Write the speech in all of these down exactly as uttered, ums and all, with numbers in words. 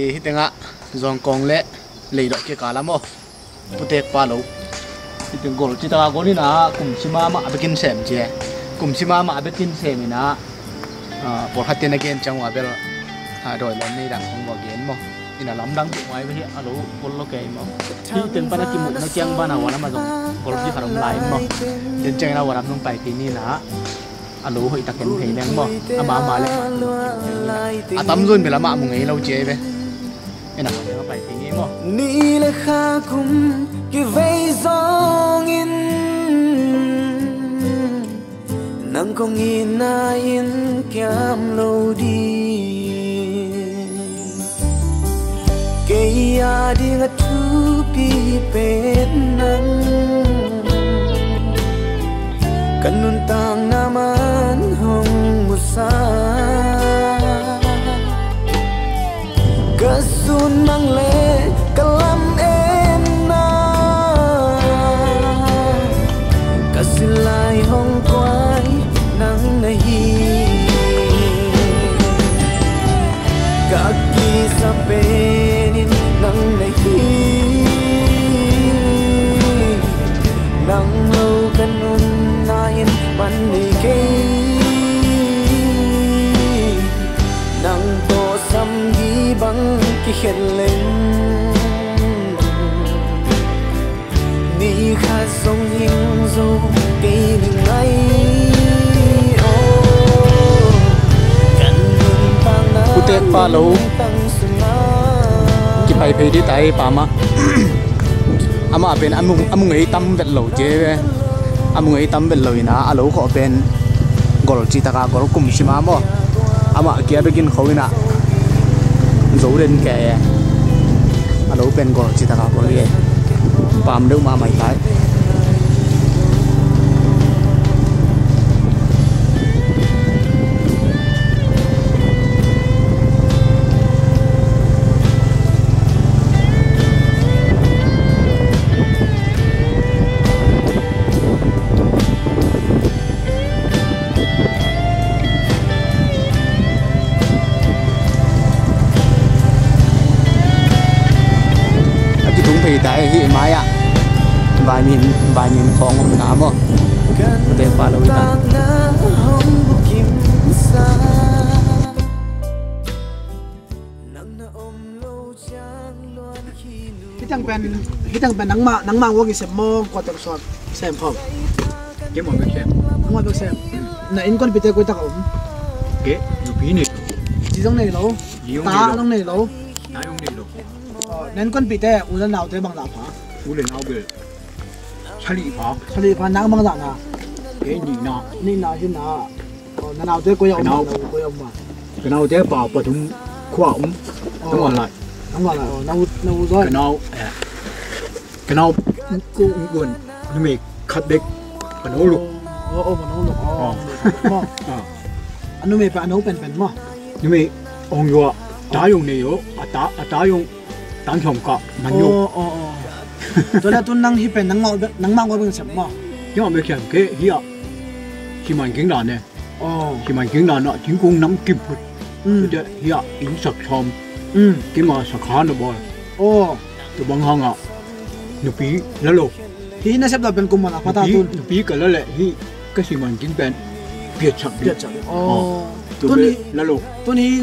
Hih tengah Zawngkawng le Leidawh kikal ah maw, Putek pa lo. Hih teng gol, citaka gol in ah, kum sima mah a bekin sem ci e. Kum sima mah a bekin sem in ah, ah, pawlkhat ten a gen ciang uh a bel, ah, dawi lawm nei dan khong uh a gen maw. In a lamdang tuk mai ve hi a lo gol lo kei maw. Hih teng pan a kimuhna ciang banah vanlam ah zong gol kikhat om lai maw. Den ciangin ah vanlam zong paipih ni in ah, a lo hoih takin thei leng maw. Ama ama le a tamzaw in bel amah mu ngei lo ci e ve. Ena, pai pai ting e maw. Ni le kha kum kivei zongin, nang kong itna in kiam lo ding. Kei a ding a thupi pen nang, ka nuntakna man hong musak. Ka sun mang le ka lametna, ka sin lai hong kuai nang na hi. Ka kisa penin nang na hi. Nang lo ka nunna in man nei kei. Nang tawh samgi bang kikhen leng, ni khat zong hing zo kei ning ai aw. Kan nuntakna Putek pa lo. Tang sungah kipai phei dih tai pa mah. Amah pen a mu, a mu ngei tam vet lo ci e ve. A mu ngei tam vet lo in ah, a lo khawh pen gol citaka gol kum sima maw. Amah kia bekin kho in ah, zo den kei e. A lo pen gol citaka gol e. Pam deuh mahmah hi tai. A kithung phei ta e, hih mai-ah vaimin, vaimin khawng om na maw. Ka teng pa lo hi ta. Hih teng pen, hih teng pen nangmah, nangmah ngawk i sem maw, kua teng suak sem khawm? Kei mawh bek sem. Mawh bek sem. Na innkuanpihte koi tak a om? Kei, nupi nei lo. Zi zong nei lo. Zi zong nei lo. Ta zong nei lo. Na zong nei lo. Aw, na innkuanpihte, u le naute bangzah pha? U le nau bel sali pha. Sali pha, nang bangzah na? Kei nihna. Nihna hi na. Aw, na naute koi a om? Ka nau, na u koi a om a? Ka naute pa pathum khua om. Aw. Tangwan lai. Tangwan lai, aw, na u, na u zaw? Ka nau, eh, ka nau ko ung kun numei khat bek, pano luk. Aw, aw, pano luk. Aw. Aw. Aw. A numei pa a no penpen maw? Numei ong yua, ta yong nei yo, a ta, a ta yong tang hiom ka man yo. Aw, aw, aw. Tua leh tun nang hih pen nang ngawh bek, nangmah ngawh bek sem maw? Ngawh bek sem kei, hih a siman ging dan e. Aw. Siman ging dan ah thingkung nam kim phut. Mm. Tua hih a inn sak sawm. Mm. Keima sakha na bawl. Aw. Tua bang hang a nupi la lo. Hih nasep zawh pen kum mawk a pha ta tun? Nupi ka la leh hih ka siman ging pen piatsak ding. Piatsak ding. Aw. Aw. Tua bel la lo. Tun hih,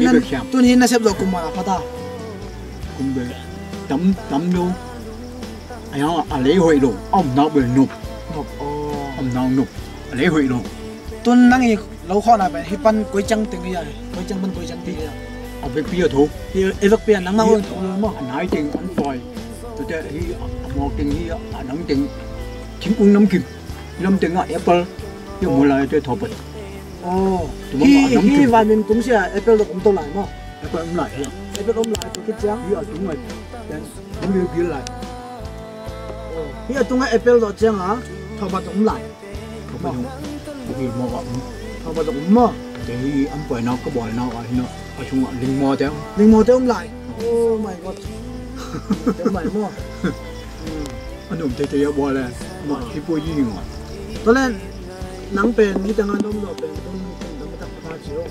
tun hih nasep zawh kum mawk a pha ta? Kum bel tam, tam lo. A, a lei hoih lo. A omna bel nop. Nop, aw. A omna nop. A lei hoih lo. Tun nang i lo khawhna pen hih pan koi ciang teng hi a, koi ciang pan koi ciang teng hi a? A vekpi a tho. Hih a vekpi a nangmah hih a tho lo maw? A nai teng an pai. Tua teh hih a mawk teng, hih a nang teng. Thingkung nam kim. Lam teng ah apple. Hih a mu lai teh thawpat. Aw. Tua bang hih, a nam kim. Hih vaimin kum sia apple dawh om to lai maw? Apple om lai hih a. Apple om lai tua khit ciang. Hih a tung lai. Bil, bil lai. Aw. Hih a tungah apple dawh ciang a thawpat om lai. Thawpat om. Thawpat om maw? Te hi an paina ka bawl nau ah hi na, a sungah lingmawte om. Lingmawte om lai. Oh my God. Te om lai maw? A nuam teitei a bawl e. Mah hi pua yi hi ngawt. Tua leh nang pen hih tengah na om zawh pen kum, kum tam tak pha ci o?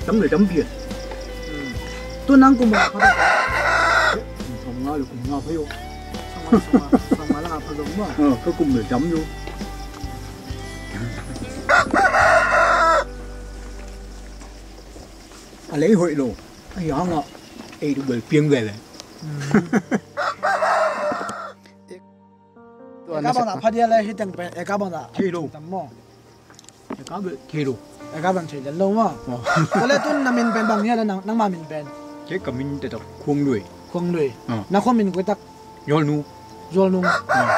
Tam le tam pian. Hmm. Nang kum bang a pha? Kum sawmnga le kum nga pha hi uh. Sawmnga, sawmnga, sawmnga le nga pha zong maw? Ka kum le dam hi uh. A lei hoih lo. A hi hang a ei tu bel piang veve. Eka bang na pha dia le hi teng pen eka bang na thei lo. Tam maw? Eka bel thei lo. Eka bang thei lo maw? Tua le tun na min pen bang hia le nang, nangma min pen? Kei ka min te tak Khuang Lui. Khuang Lui. Na khua min koi tak? Zualnu. Zualnu.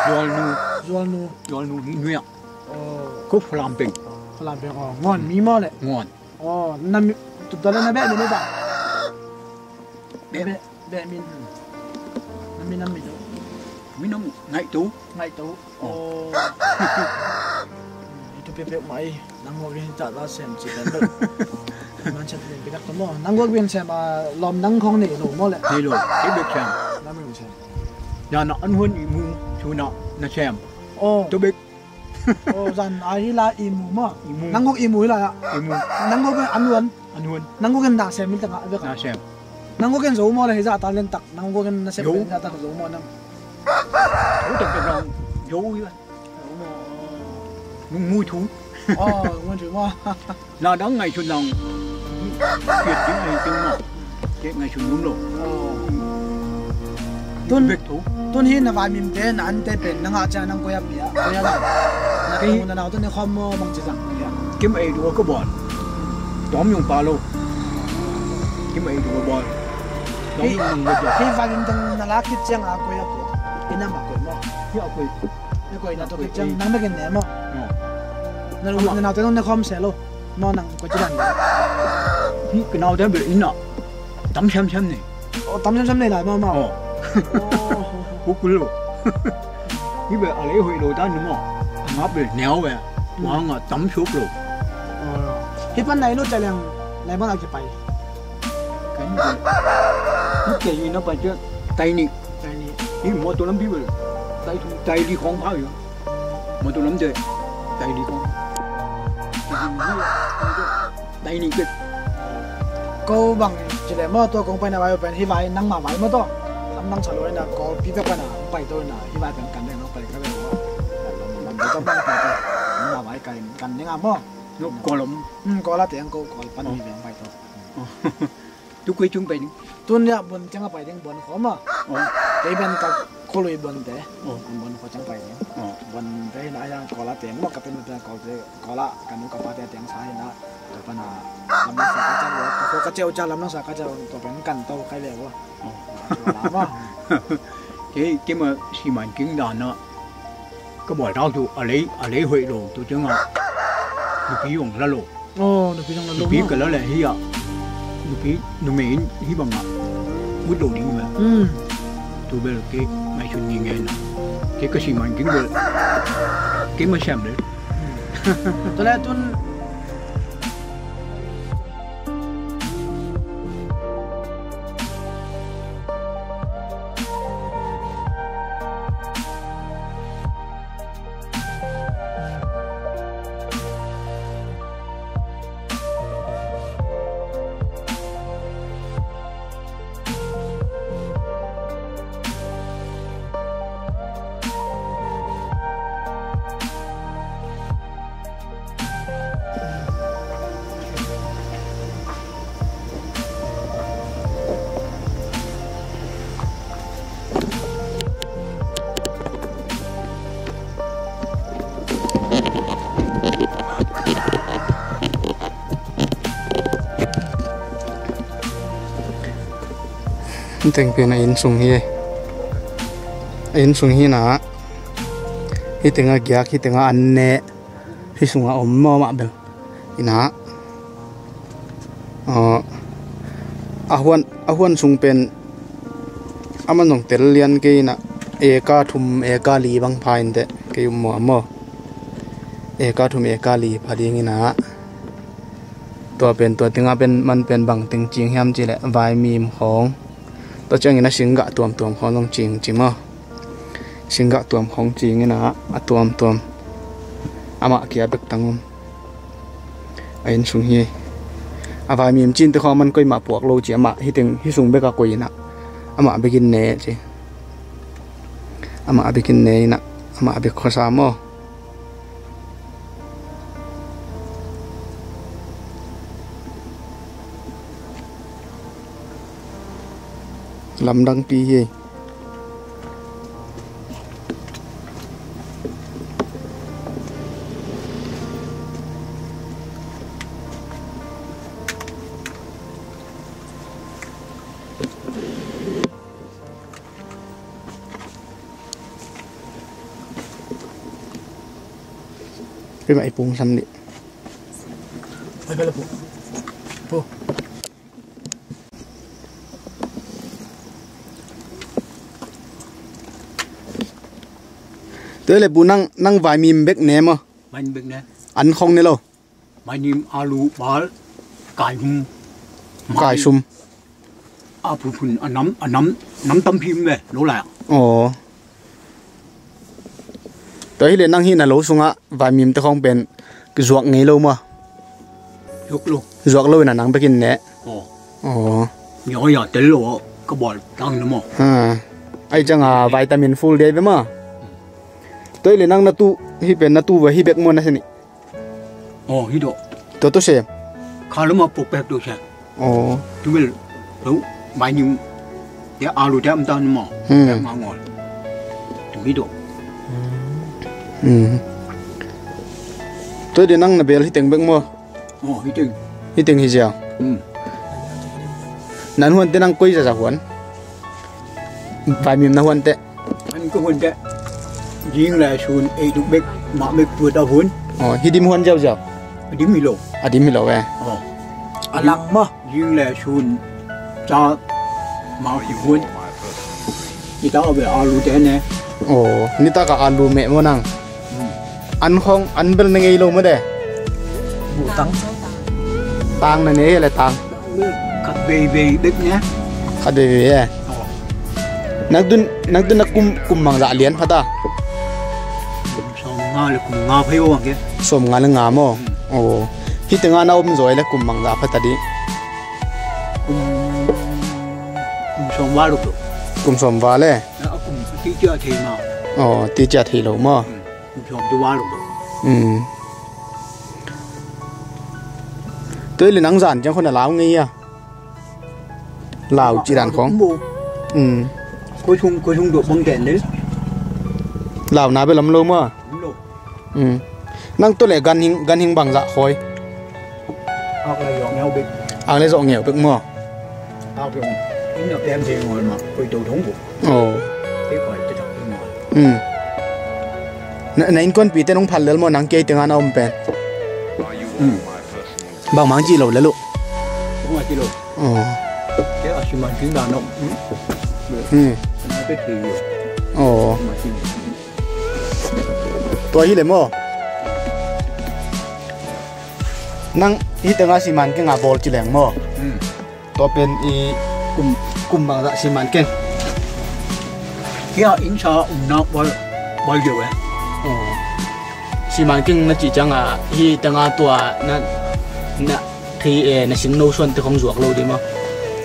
Zualnu. Zualnu. Zualnu Nuiah. Ko Falam peng. Falam peng. Ngawn mi maw le? Ngawn. Aw, na mi, tuta le na beh min le ta? Beh, beh min. Na min, na min. Min om Ngaihto. Ngaihto. Aw. Itu pepek mai. Nang guak in ta ta sem ci kan. Man chat len pinak to maw. Nang guak in sem a lom nang khong nei lo maw le? Nei lo. Kei bek sem. Nang bek sem. Na na an huan i mu su na na sem. Aw. To bek. Aw, zan a hi la i mu maw? I mu. Nang guk i mu hi la ya? I mu. Nang guk an huan? An huan. Nang guk in na sem mil tang a bek a? Na sem. Nang guk in zo maw le hi za ta len tak? Nang guk in na sem len za ta zo maw nang? Zo tak tak nang zo hi la. Zo maw? Nung mu thu. Aw, nung mu thu maw? Na dang ngaihsun nang. Kiat ding ngaihsun maw? Kiat ngaihsun nung lo. Tun, tun hi na vai mim te, na an te pen, na ngah ciang nang koi a pia, koi a la. Na kei na nau tun ne khom maw bang ci zang. Kim ei du ka bawl. Tom yung pa lo. Kim ei du ka bawl. Tom yung nang ka bawl. Hi vai mim tang na la kit ciang a koi a pia. Ina ma koi maw? Hi a koi. Hi a koi na to kit ciang nang bekin ne maw? Na lu na nau te nong ne khom se lo. Maw nang koi ci dan. Hi ka nau te bel ina. Tam siam siam ni. Aw, tam siam siam nei lai maw maw? Aw. Aw. Kuk kul lo. Hi bel a lei hoih lo dan ni maw? A ngap bel niau bel. Tua hang a tam siup lo. Aw. Hi pan nai lut cai leng nai bang a kipai. Kai ni bel. Hi kei hi na pai cia tai ni. Tai ni. Hi maw tua lam pi bel. Tai tu tai li khong pha hi. Maw tua lam te tai li khong. Dai ni kit. Ko bang ci le maw tua kong pai na vai pen hi vai nangma vai maw tua. Lam nang sa lo na ko pi pek pai na pai to na hi vai pen kan deng nang pai ka le maw. Lam lam pai to bang pai to. Nangma vai kai kan deng a maw. Ko lam. Hmm, ko la teng ko ko pan ni bang pai to. Tu koi cung pai ding. Tun ya bon ciang a pai ding bon khawm a. Kei ben ka khualui bon te. Bon khua ciang pai ding. Bon te hi na yang Kawl a teng maw ka pen te Kawl te Kawl a ka nu ka pa te teng sa hi na. Ka pan a lam nang sa ka ciang ka khua ka ciau ciang lam nang sa ka ciang to pen kan to kai le wa. Kei kei ma siman king dan a. Ka bawl tau tu a lei a lei hoih lo tu ciang a nupi zong la lo. Aw, nupi zong la lo. Nupi ka la leh hi a nupi numei in hi bang a ut lo ding mah. Tu bel kei ngaihsun ni ngen a kei ka siman king bel kei ma siam le. Tua le tun Teng pen a inn sung hi. A inn sung hi na. Hi teng a giak, hi teng a an ne. Hi sung a om mawmah bel. Ina a huan a huan sung pen a man zong tel lian kei ina eka thum eka li bang pha inteh kei um maw maw. Eka thum eka li pha ding ina tua pen tua tinga pen man pen bang ting cing hiam cileh vaimim khawng tua ciangin a singgah tuamtuam khawng zong cing ci maw. Singgah tuam khawng cing ina a tuamtuam amah kia bek tang um. A inn sung hi. A vaimim cin te khawng man koimah puak lo ci, amah hiteng hi sung bek a koi inah amah bekin ne ci. Amah bekin ne inah amah bek khuasa maw? Lamdangpi hi. Pima ipung sam ni. Tua le bu nang, nang vaimim bek ne maw? Vaimim bek ne. An khong ne lo. Vaimim, alu, bal, kaisum. Kaisum. A phunphun a nam, a nam, nam tampi um ve lo lai. Aw. Tua hileh nang hihna lo sungah vaimim te khawng pen zuak ngei lo maw? Zuak lo. Zuak lo inah nang bekin ne. Aw. Aw. Nyaw ya tel lo ka bawl tang na maw? Ha. Ai canga vitamin full dei ve maw? Tua hileh nang na tu hi pen na tu va hi bek maw na sini. Aw, hi dawh. Tua tua se. Kha lama pok pek tua se. Aw. Tu bel lo mai ning. Ya alu te am ta ni maw. Hmm. Ya ma ngol. Tu hi dawh. Hmm. Tua de nang na bel hiteng bek maw? Aw, hiteng. Hiteng hi ziau. Hmm. Nan huan te nang koi zaza huan. Vaimim na huan te. An ka huan te. Jing le sun ei duk bek, mah bek tuat a hun. Aw, hi dim huan ziauziau. A dim hi lo. A dim hi lo e. Aw. A lang mah. Jing le sun ca mah hi hun. Hi ta a ve alu te ne. Aw, ni ta ka alu meh maw nang. An khawng, an bel na ngei lo maw de? Buh tang. Tang na nei le tang. Khat veivei bek ne. Khat veivei e. Aw. Nang tun, nang tun na kum, kum mangzah lian pha ta. Kum sawm nga le kum nga phei bang ke. Sawm nga le nga maw? Hmm. Aw. Hi tengah na om zaw le kum mangzah pha ta di. Kum, kum sawm va lo. Kum sawm va le. Na a kum ti cia thei ma. Aw, ti cia thei lo maw? Hmm. Kum sawm tu va lo. Hmm. Tua le nang zan ciang khawng na lau ngei a. Lau ci dan khawng. Kum bo. Hmm. Koi sung, koi sung dok bang den de. Lau na bel lam lo maw? Lam lo. Hmm. Nang tua le ganhing, ganhing bangzah khoi. Ak le zawh ngeu bek. Ak le zawh ngeu bek maw? Ak zawh in a pem se ngol ma, koi to thong bu. Aw. Te koi te tak ngol. Hmm. Na, na innkuanpite nong phal lel maw nang kei tengah na om pen? Hmm. Bangmah ci lo lel uh. Bangmah ci lo. Aw. Kei a siman king dan om. Hmm. Na pe thei lo. Aw. Bangmah ci lo. Tua hi le maw? Nang hi tengah siman keng a bawl ci leng maw? Hmm. Tua pen i kum, kum bangzah siman keng? Hia innsa umnak bawl, bawl deuh e. Aw. Siman keng na cih ciangah hi tengah tua na, na thei e, na singno suan te khong zuak lo dih maw?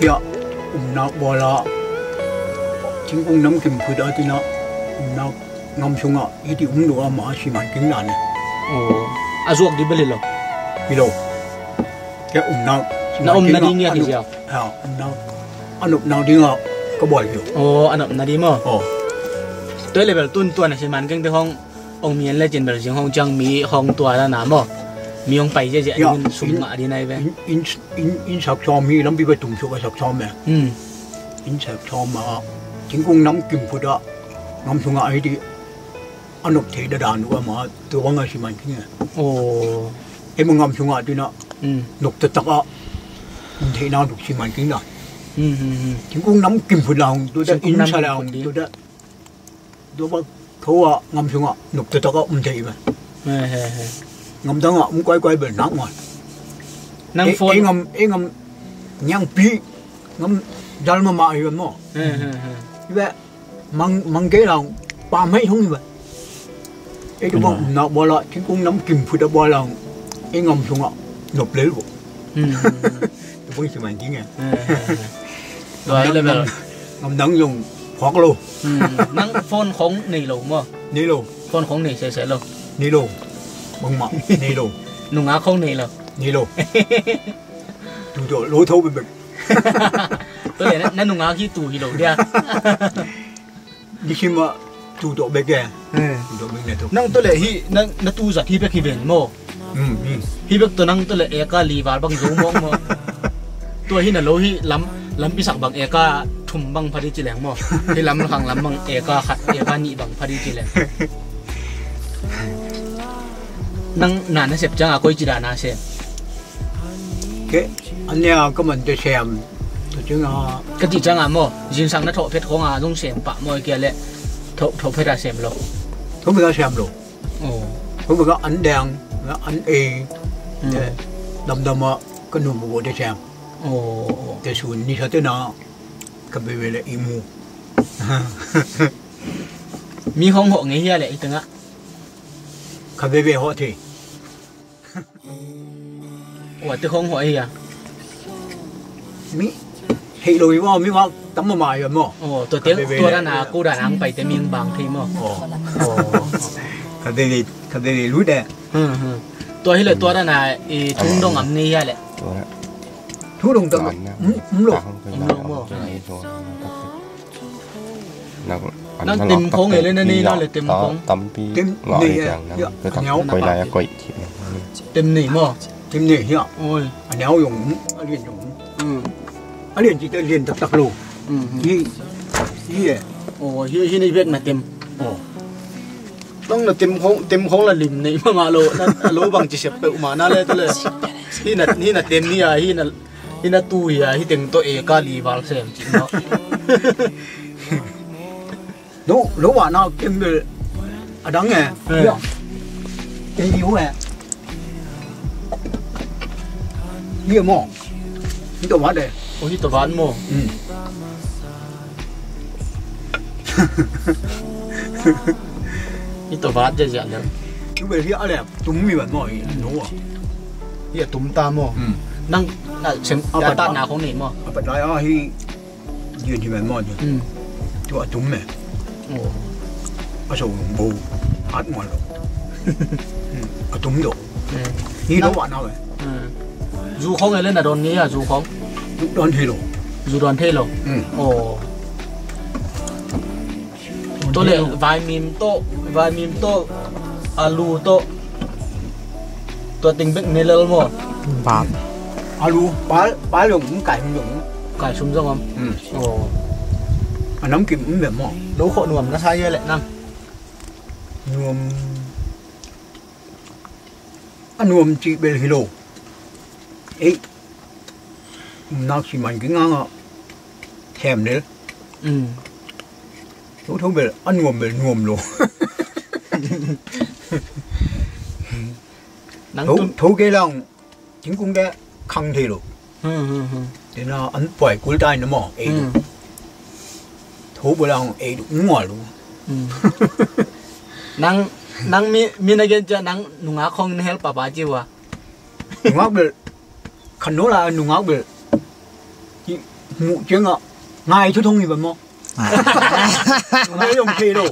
Hia umnak bawl a thingkung namkim phut a tinah umnak ngam sungah hiti um lo a ma siman keng dan e. Aw. A zuak dih bel hi lo. Hi lo. Kei umnak na umna ding a hi ziau. Ha, umnak. A nopna ding a ka bawl hi lo. Aw, a nopna ding maw? Aw. Tua le bel tun tua na siman keng te hong ong mi en le cin bel zing hong ciang mi hong tua la na maw? Mi hong pai ziazia ding in sum ngah ding nai ve. In, in, in, in sak sawm hi lampi va tum suk a sak sawm e. Hmm. In sak sawm a thingkung namkim phut a ngam sungah hiti a nop thei dadan uh a ma tua bang a siman keng e. Aw. Ei ma ngam sungah tinah nop taktak a um theihna duk siman keng dan. Hmm, hmm, hmm. Thingkung namkim phut la hong tua da, thingkung namkim phut ding. Tua da. Tua bang tho a ngam sungah nop taktak a um thei ve. He, he, he. Ngam dang a um kuaikuai bel nak ngon. Nang phone. Ei ngam, ei ngam niangpi ngam zal mahmah hi ve maw? He, he, he. Hi ve. Mang, mang kei lang pa mai hong hi ba. Ei tu bang nak bawl a thingkung namkim phut a bawl lang ei ngam sungah nop lel bo. Hmm. Tua bang siman ding e. Eh, eh, eh. Tua hi le bel. Ngamdang zong phuak lo. Hmm. Nang phone khong nei lo maw? Nei lo. Phone khong nei sese lo. Nei lo. Bangmah nei lo. Nungak khong nei lo. Nei lo. Tu tawh lo tho bekbek. Tua le na, na nungak hi tu hi lo dia. Nisim ah tu tawh bek e. Eh. Tu tawh bek na tu. Nang tua le hi, nang na tu zat hi bek hi ven maw? Hmm, hmm. Hi bek tua nang tua le eka li val bang zo mawk maw? Tua hi na lo hi lam, lampi sak bang eka thum bang pha di ci leng maw? Hi lam khang lam bang eka khat, eka nih bang pha di ci leng. Nang na na sep ciang a koi ci dan a sem? Kei, a nia ka man te sem. Tua ciang a. Ka cih ciang a maw? Zingsang na thawh phet khong a zong sem pah maw, kia le thawh, thawh phet a sem lo? Thawh phet a sem lo. Oh. Thawh phet a an deng, an ei. Hmm. Eh, damdam a ka nu bu te sem. Oh. Te sun ni sa te na ka bebe le i mu. Mi hong hawh ngei hia le i tengah? Ka bebe hawh thei. Ua te khong hua hi a. Mi hei lo hi maw, mi ma tam mama hi maw. Oh, tua te, tua dan a, ko dan ang pai te ming bang thei maw. Oh. Oh. Ka de le, ka de le lu de. Hmm, hmm. Tua hi le tua dan a, i thung dong am nei hia le. Thung dong tam, um, um lo. Um lo maw. Nang tem khong e le na nei na le tem khong. Tem nei e. Tem nei maw. Tem nei hia. Oi. A niau zong, a lian zong. A lian ci te lian taktak lo. Hi, hi e. Oh, hi, hi nei bek na tem. Oh. Nang na tem khong, tem khong la lim nei mama lo. Na, a lo bang ci sep peuh ma na le tu le. Hi na, hi na tem hi a, hi na Hi na tu hi a, hi teng tawh eka li val sem cih maw. Lo, lo vahna kem bel a dang e. Eh. Hia. Kei hi uh e. Hia maw. Hi tawh vat e. Oh, hi tawh vat maw. Hmm. Hi tawh vat ziahziah lel. Tu bel hi a le tum mi vat maw hi no a. Hi a tum ta maw. Hmm. Nang a sem a pat na khong nei maw. A pat lai a hi. Dian hi vat maw. Hmm. Tu a tum me. Oh. A so bo. Hat maw lo. Hmm. A tum do. Hmm. Hi no wa na we. Hmm. Zu khong e le na don ni a zu khong. Zu don thei lo. Zu don thei lo. Hmm. Oh. Tua le vaimim tawh, vaimim tawh, alu tawh, tua teng bek ne lel maw? Vat. Alu, pal, pal zong, kai sum zong. Kai sum zong om. Hmm. Oh. A nam kim um bek maw? Lo khawh nuam na sa ye leh nang. Nuam. A nuam cih bel hi lo. Ei, nak siman kinganga them lel. Mm. Tho tho bel a nuam bel nuam lo. Nang tho tun tho kei lang tingkung te khang thei lo. Hmm, hmm, hmm. Tena an puai kul tai na maw, ei du. Hmm. Tho bel ang ei du ngol lo. Hmm. Nang, nang mi, mi na gen cia nang nungak khong in hel papa ci ua. Nungak bel, khan no la nungak bel. Hmuh ciangah ngai thu thong hi bang maw. A mel zong thei lo.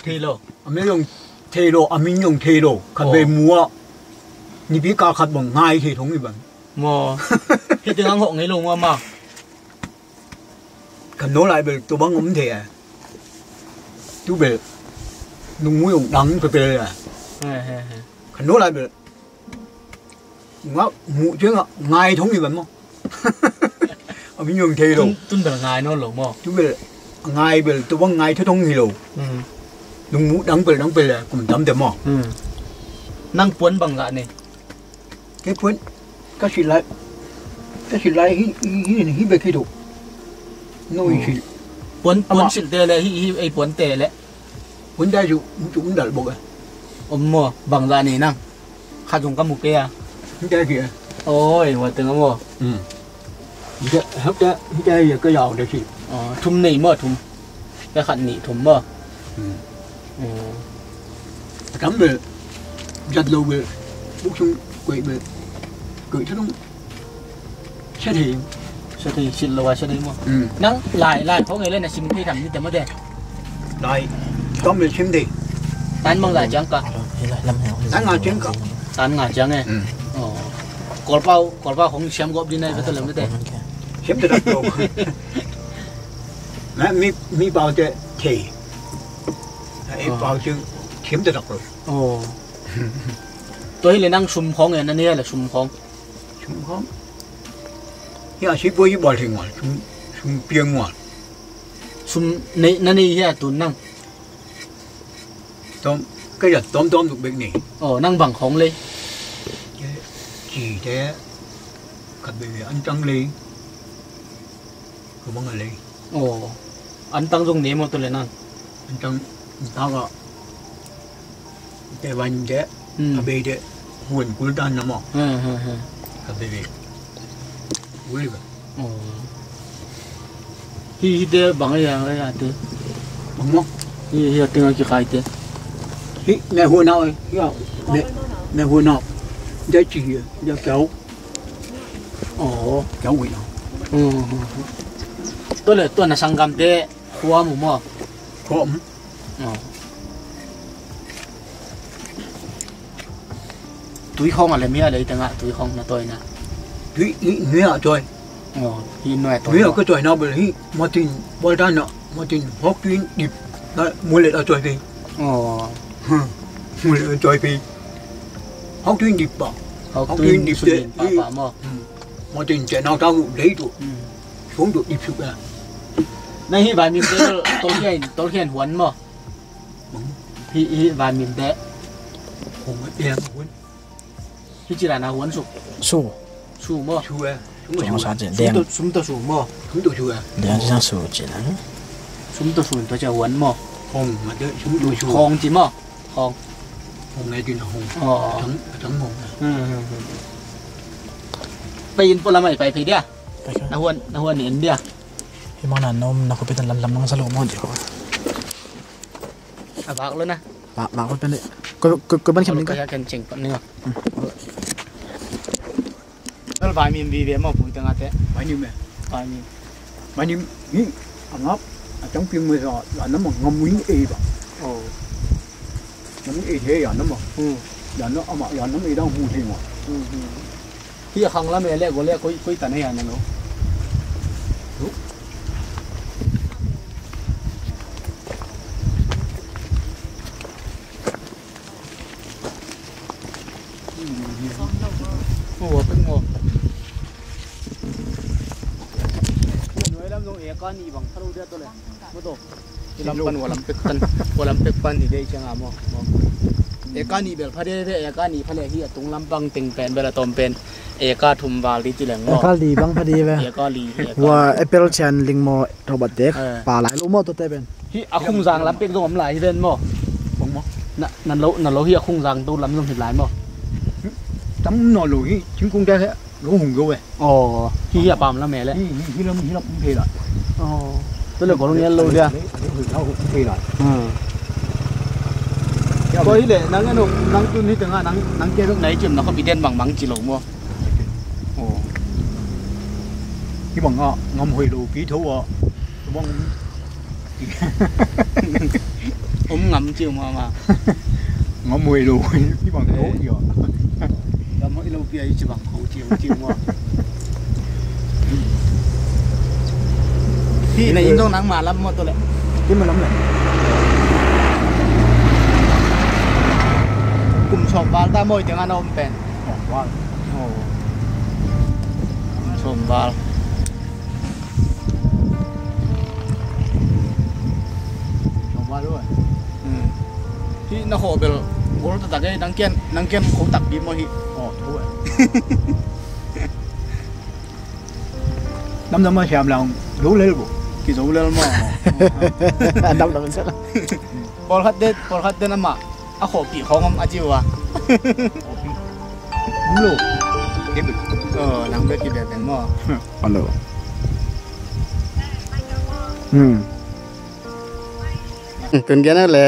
Thei lo. A mel zong thei lo, a min zong thei lo. Khat vei mu ah nipi kal khat bang ngai thei thong hi bang. Maw. Hih teng ang hawh ngei lo maw maw. Khan no lai bel tua bang om thei a. Tu bel nungmu zong dang pepel a. Khan no lai bel Ngah muh ciangah ngai thong hi bang maw. A min zong thei lo. Tun, tun bel ngai nawn lo maw. Tun bel ngai bel tua bang ngai thu thong hi lo. Hmm. Nung muh dang pel dang pel le kum tam te maw. Hmm. Nang puan bang zah nei. Kei puan ka silh lai. Ka silh lai hi, hi, hi, hi bek hi tu. No hi silh. Puan, puan silh te le hi, hi ei puan te le. Hun dai zu, zu um dal bok a. Om maw, bang zah nei nang. Khat zong ka mu kei a. Hun dai ki a. Oi, hua teng a maw. Um. Hita, hita, hita ya ka yau da si. Aw, thum nei maw, thum. Ka khat nih thum maw. Um. Aw. A tam bel. Zat lo bel. Buk sung kuai bel. Kuai thu thong. Sia thei. Sia thei, sit lo a sia thei maw. Nang lai lai khawng ei le na sim thei tham ni te maw te. Lai, tom le sim thei. Tan bang lai ciang ka. Tan nga ciang ka. Tan nga ciang e. Kawlpau, Kawlpau khawng siam gawp ding na i va ta le maw te. Siam ta dak lo. Mi, mi pau te thei. Ei pau ciang siam ta dak lo. Tua hi le nang sum khawng e na nei le sum khawng. Sum khawng. Hia si boi i bawl thei ngual, sum, sum piang ngual. Sum nei, na nei hia tun nang. Tom, ka yat tom tom duk bek nei. Aw, nang bang khawng lei. Ci te, khat bek an tang lei. Ka bang a lei. Aw, an tang zong nei maw tua le nang. An tang, an tang a. Te van de, a bei de, huan kul tan na maw. Ka bei bei. Uli ba. Aw. Hi, hi te bang a yang a ya te. Bang maw. Hi, hi a ting a kikhai te. Hi, me huan au, hi a, me, me huan au. De ci hi, de kau. Aw. Kau ui au. Tua le, tua na sanggamte khua mu maw. Khua mu. Aw. Tui khawng a lem hia lei tengah tui khawng na tawina. Tui i nuai a tawi. Aw, hi nuai a tawi. Nuai a ka tawina bel hi matin, bual dan na matin hawk tui in dip na mulet a tawi pei. Aw. Mulet a tawi pei. Hawk tui in dip pa. Hawk tui in dip te. Matin te nau ta hu lei tu. Suang tu dip suk a. Na hi vai mim te tol hian, tol hian huan maw. Hi, hi vai mim te. Hong a tiang huan. Hi ci dan a huan suk. Su. Su maw. Su e. Sum sa cin deng. Sum to su maw. Sum to su e. Deng sa su cin a. Sum to su to ca huan maw. Hong ma te sum to su. Hong ci maw. Hong. Hong e cin a hong. Aw. Tang, tang hong. Pai in pula mai pai pai dia. Na huan, na huan ni in dia. Hi mang na nom na ko pi tan lam lam nang sa lo maw ci ko. A vak lo na. Vak, vak lo pen de. Ko, ko, ko ban khem ning ka. Ko ya ken ching pan ning a. Tel vai mim vive maw pui teng a te. Vai mim e. Vai mim. Vai mim hi a ngap a chang ping mai sa la na mang ngam win ei ba. Oh. Ngam win ei he ya na mang. Hmm. Ya na ama ya na ei dang hu thei ma. Hmm, hmm. Hi a khang lam e le go le koi, koi tan e ya na lo. Eka nih bang phalo dia tole. Mato. Ilam pan walam pek pan, walam pek pan hi dei chang amo. Eka nih bel phade ve, eka nih phale hi atung lam pang ting pen bel atom pen. Eka thum val di tileng mo. Eka li bang phade ve. Eka li. Wa apple chan ling mo. Robert dek, eh, pa lai lo maw tua te pen. Hi a khung zang lam pek zong om lai hi ven maw. Bang maw. Na, na lo, na lo hi a khung zang to lam zong hi lai maw. Tam naw lo hi, thingkung te he lo hung zo ve. Aw, hi hi a pam lam e le. Hi, hi, hi lam, hi lam um phei lai. Aw. Tua le kol ngial lo dia. Hi lam um phei lai. Hmm. Tua hi le, nang en, nang tun hi tengah, nang, nang ke zong nai cem na kho bi den bang bang ci lo maw. Aw. Hi bang ah, ngam hoi lo ki tho ah. Bang om ngam ciu ma ma. Ngam hoi lo hi bang tho hi ah. Ngam hoi lo pia hi ci bang kho ciu ciu ma. Hi na in dong nang ma lam mo to le. Hi ma lam le. Kum sawm val ta mawi teng an a om pen. Sawm val. Oh. Sawm val. Sawm val ui. Hmm. Hi na khawh bel gol taktak e, nang kian, nang kian khawh tak bim maw hi. Oh, thu e. Namdam a siam lang, zo lel bu. Ki zo lel maw. Namdam sa la. Pawlkhat det, pawlkhat det amah a khawhpih khawng om a ci uh a. Om lo. Aw, nang bek kibia teng maw. Om lo. Hmm. Tun gen a le.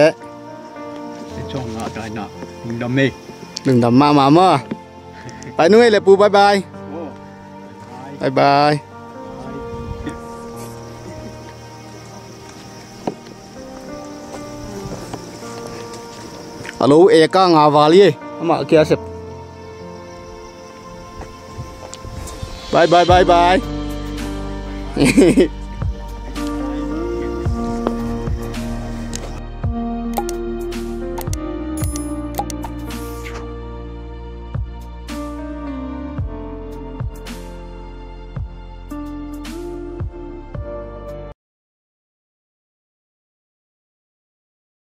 Lungdam e. Lungdam mahmah maw. Pai nu e le pu, bye bye. Bye bye. Alo, eka nga val ye. Ama kia sep. Bye bye bye bye.